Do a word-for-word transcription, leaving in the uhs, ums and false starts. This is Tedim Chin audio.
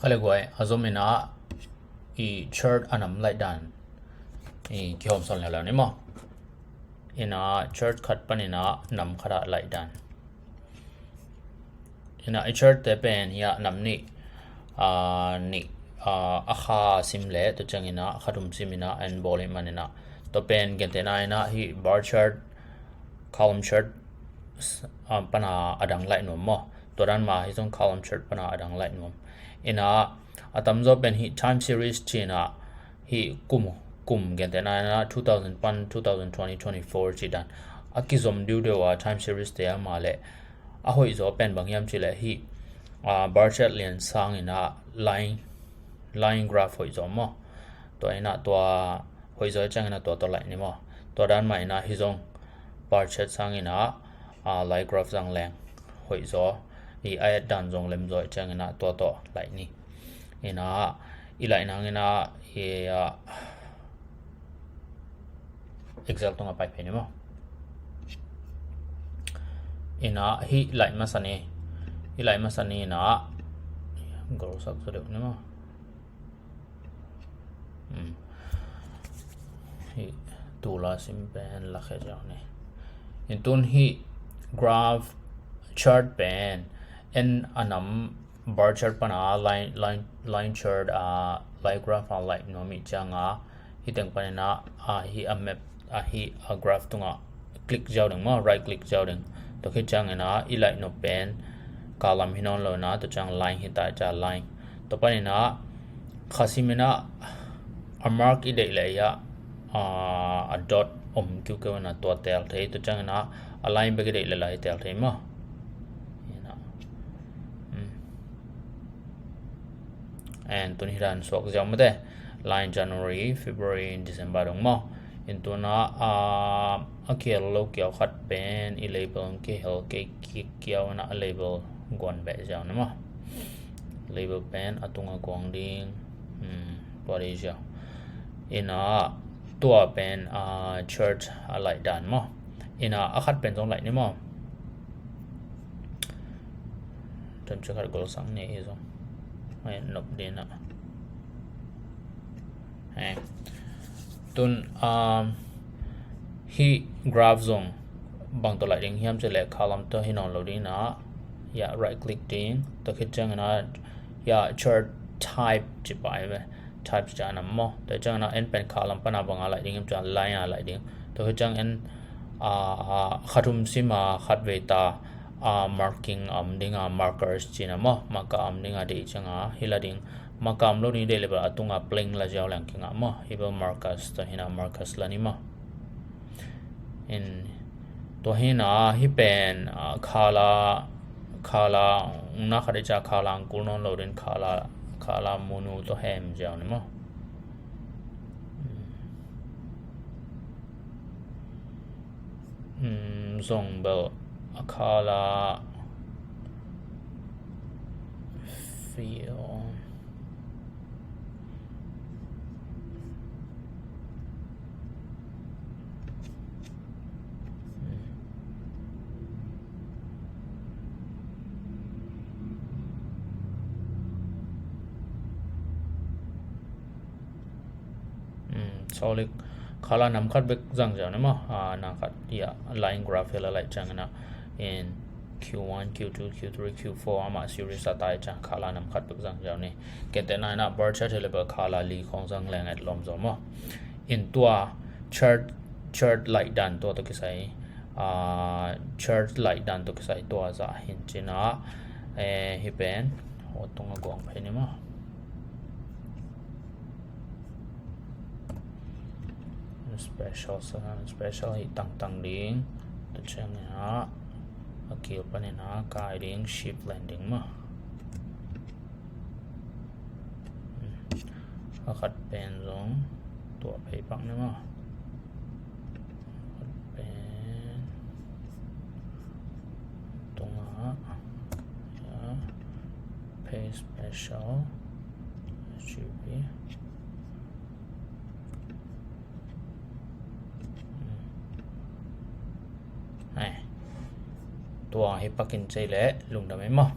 Kha le guai a zom in ah i chart a nam laih dan i kihawm sawn leuleu ni maw? In ah chart khat pan in ah nam khat ah laih dan. In ah i chart te pen hiah nam nih, ah, nih, ah, a kha sim leh tua ciang in ah kha thum sim in ah en bawl ahih man in ah tua pen gentehna in ah hih bar chart, column chart, ah, pan a dang laih nuam maw? Tua dan mah hi zong column chart pan a dang laih nuam. In ah a tamzaw pen hih time series ci in ah hih kum, kum gentehna in ah two thousand pan two thousand twenty, twenty-four cih dan a kizom diudeu a time series te a mah leh a hoihzaw pen bang hiam cih leh hih, ah, bar chart lian sang in ah line, line graph hoihzaw maw? Tua in ah tua hoihzaw ciang in ah tua tawh laih ni maw? Tua dan mah in ah hi zong bar chart sang in ah, ah, line graph zang leng hoihzaw, i a et dan zong lemzaw ciang in ah tua tawh laih ni. In ah i laih nang in ah i, ah, Excel tungah pai phei ni maw? In ah hih laih masa ni, hih laih masa ni in ah gol sak zaw deuh ni maw? Hmm. Hih tul a sim pen lakhia ziau ni. In tun hih graph chart pen en a nam bar chart pan a line, line, line chart a line graph a laih nuam i ciang a hih teng pan in ah, ah, hih a map, ah, hih a graph tungah click ziau ding maw, right click ziau ding. Tua khit ciang in ah i laih nop pen column hi nawn lo in ah tua ciang line hi ta i ciang line. Tua pan in ah kha sim in ah a mark i deih leh i ah, ah, a dot om kiukiu in ah tua teel thei. Tua ciang in ah a line bek i deih leh lai teel thei maw? In ah, hmm. En tun hi dan suak ziau mate. Line January, February, December dong maw? In tun ah, ah, a kihel lo kiau khat pen i label kihel kei ki-, kiau in ah a label guan beh ziau ni maw? Label pen a tung a guang ding. Hmm, tua dei ziau. In ah tua pen, ah, chart a laih dan maw? In ah a khat pen zong laih ni maw? Tun ci khat gol sang ni hi zong. Ai, nop ding ah. Hei. Tun, um, hih graph zong bang tawh laih ding hiam cih leh column tawh hi nawn lo ding in ah, hiah right click ding, tua khit ciang in ah hiah chart type ci pai ve. Type ci a nam maw? Tua ciang in ah en pen column pan a bang a laih ding hiam cih leh line a laih ding. Tua khit ciang en, ah, kha thum sim a khat vei ta, ah, marking a om ding a, markers ci in ah maw? Marker a om ding a deih ciang a hi la ding. Marker a om lo ding deih leh bel a tung a plain la ziau leng kingah maw? Hi bel markers tua hi in ah markers la ni maw? In, tua hi in ah hih pen, ah, color, color, na khat i ciang color ang kul nawn lo ding color, color munu tawh hem ziau ni maw? Hmm, zong bel a color fill. Hmm, solid color nam khat bek zang ziau ni maw? Ah, nam khat, hiah line graph hi la laih ciang in ah in Q one, Q two, Q three, Q four amah series a tai ciang color nam khat bek zang ziau ni. Gentehna in ah bar chart hi leh bel color li khong zang leng et lawm zaw maw? In tua chart, chart laih dan tua tawh kisai, ah, chart laih dan tawh kisai tua zah hi in ci in ah, eh, hih pen, aw, tung a guang phei ni maw? Special, special hi tangtang ding. Tua ciang in ah a kil pan in ah kai ding, shift len ding maw? A khat pen zong tua phei pak ni maw? A khat pen tungah, ya, paste special, G B. Ai, tua hi pakin cei leh lungdam ei maw?